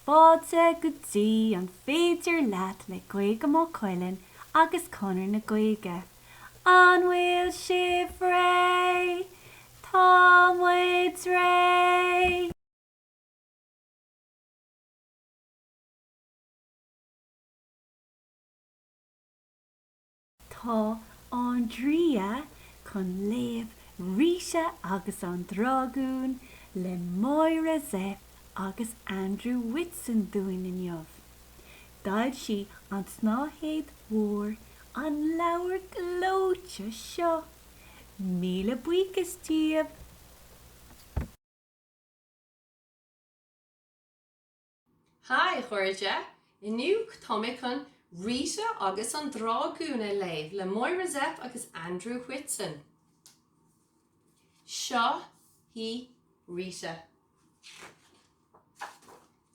Fáilte go dtí an Féidir Leat le Gaeilge Maigh Cuilinn agus Conradh na Gaeilge. An bhfuil sibh réidh? Tá muid réidh! Tá Andrea chun léamh Rita agus an Dragún le Máire Zepf agus Andrew Whitson dúinn inniu. D'fhoilsigh An tSnáthaid Mhór an leabhar gleoite seo. Míle buíochas díobh! Hi, a chairde! Inniu tá mé chun Rita agus an Dragún a léamh le Máire Zepf agus Andrew Whitson. Seo hí Rita.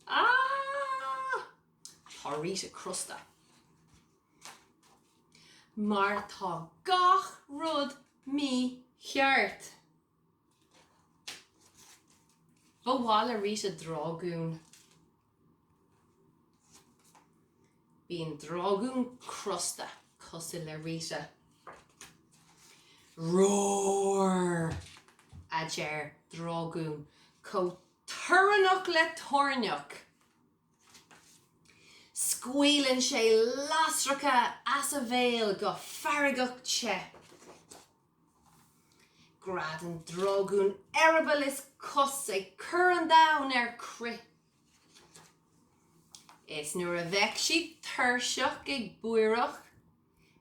Ah! Tá Rita crosta. Mar tá gach rud mícheart. Ba mhaith le Rita dragún. Bíonn dragún crosta cosúil le Rita. Roar! a deir dragún chomh torannach le toirneach. Scaoileann sé lasracha as a bhéal go feargach te. Greadann dragún eireaball is cos ag cur an domhain ar crith. Is nuair a bheadh siad tuirseach ag búireach,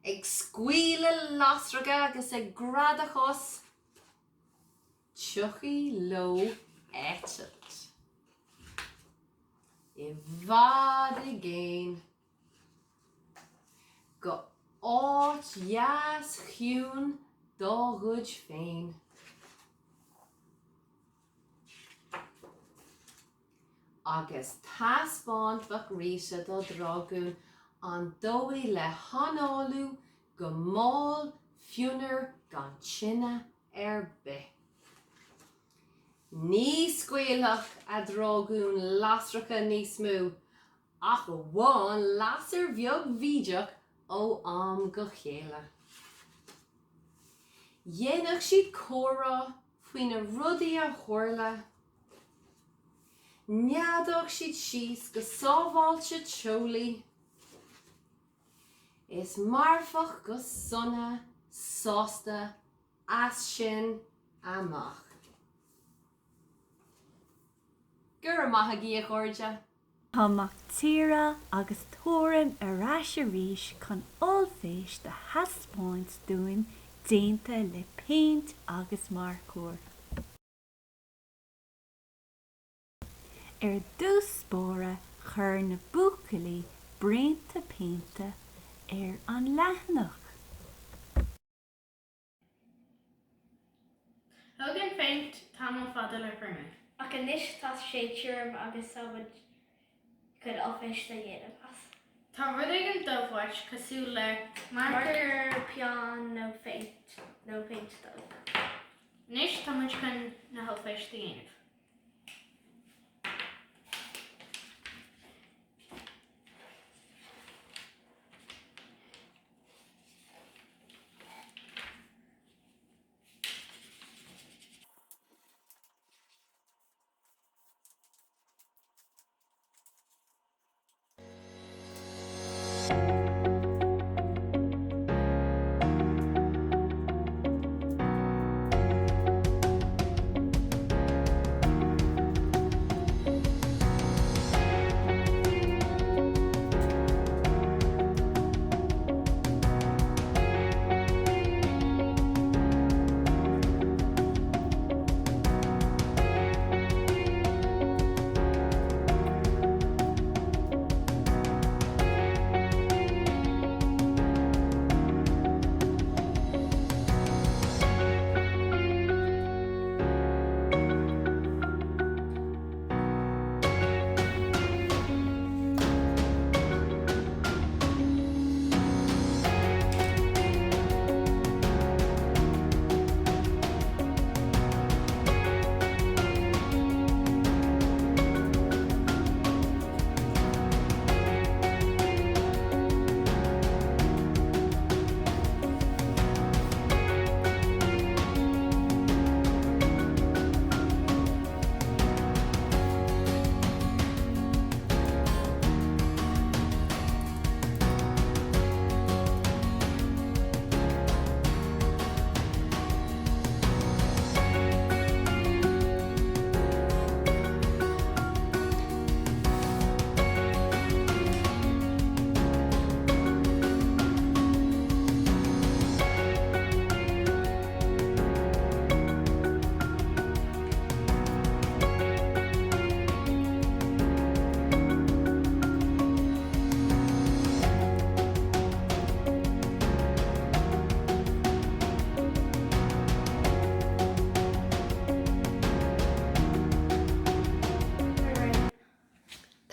ag scaoileadh lasracha agus ag greadadh cos, tiocfaidh leo eitilt i bhfad i gcéin. Go áit dheas chiúin dá gcuid féin. Agus taispeánfadh Rita dá dragún an dóigh le hanálú go mall fionnuar gan tine ar bith. Ní scaoilfeadh a dragún lasracha níos mó ach amháin lasair bheag bhídeach ó am go chéile. Dhéanfadh siad comhrá faoi na rudaí a tharla. Neadódh siad síos go sábháilte teolaí. Is mairfeadh go sona sásta as sin amach. Go raibh maith agaibh a chairde! Tá Mactíre agus Tuairim ar ais arís chun ollphéist a thaispeáint dúinn déanta le péint agus marcóir. Ar dtús báire chuir na buachaillí braonta péinte ar an leathanach. Thóg an phéint tamall fada le creamadh. Ach anois tá sé tirim agus tá muid chun ollphéist a dhéanamh as. Tá rud éigin dubh uait cosúil le marcóir, peann nó phéint nó péint dubh. Anois tá muid chun na hollphéist a dhéanamh.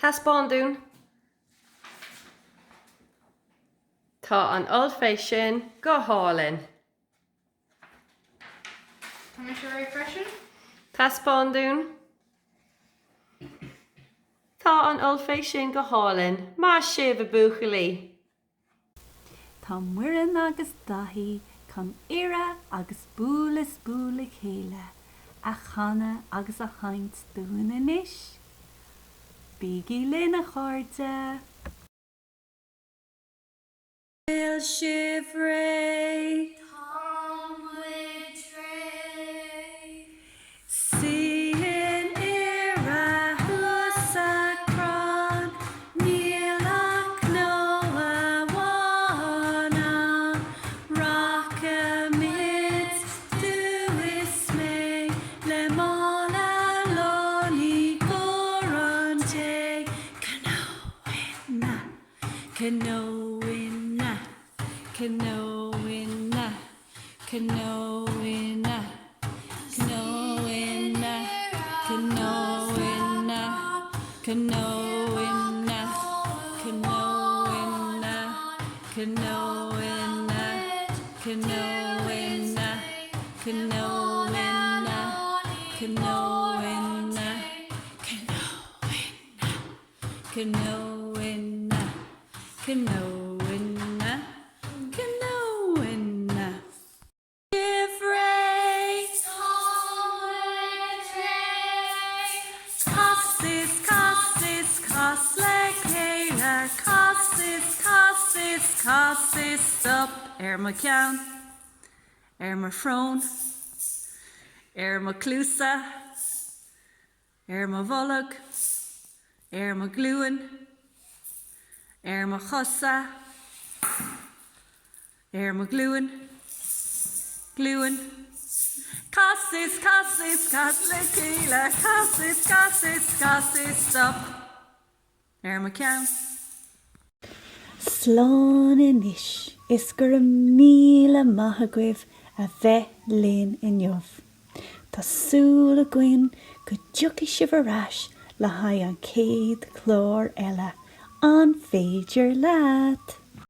Taispeáin dúinn. Tá an ollphéist sin go hálainn. Tá mise réidh freisin. Taispeáin dúinn. Tá an ollphéist sin go hálainn. Maith sibh, a bhuachaillí! Tá Muireann agus Daithí chun Iora agus Buail is Buail le Chéile a chanadh agus a sheinnt dúinn anois. Bígí linn, a chairde! Bhfuil sibh réidh? Tá muid réidh. Suíonn iora thuas sa chrann, níl ach cnó amháin ann. Rachaimid, tú is mé, le mála lán i gcomhair an tae. Cnónna. Cnónna, cnónna, cnónna, cnónna, cnónna, cnónna, cnónna, cnónna, cnónna, cnónna, cnónna, cnónna. Cnónna, cnónna, cnónna. Sibh réidh? Tá muid réidh. Cas is cas is cas le chéile, cas is cas is cas is stop ar mo cheann, ar mo shrón, ar mo chluasa. Ar mo bholg, ar mo ghlúin, ar mo chosa, ar mo ghlúin, glúin. Cas is cas is cas le chéile, cas is cas is cas is stop ar mo cheann. Slán anois is go raibh míle maith agaibh a bheith linn inniu. Tá súil againn go dtiocfaidh sibh ar ais le haghaidh an chéad chlár eile, An Féidir Leat?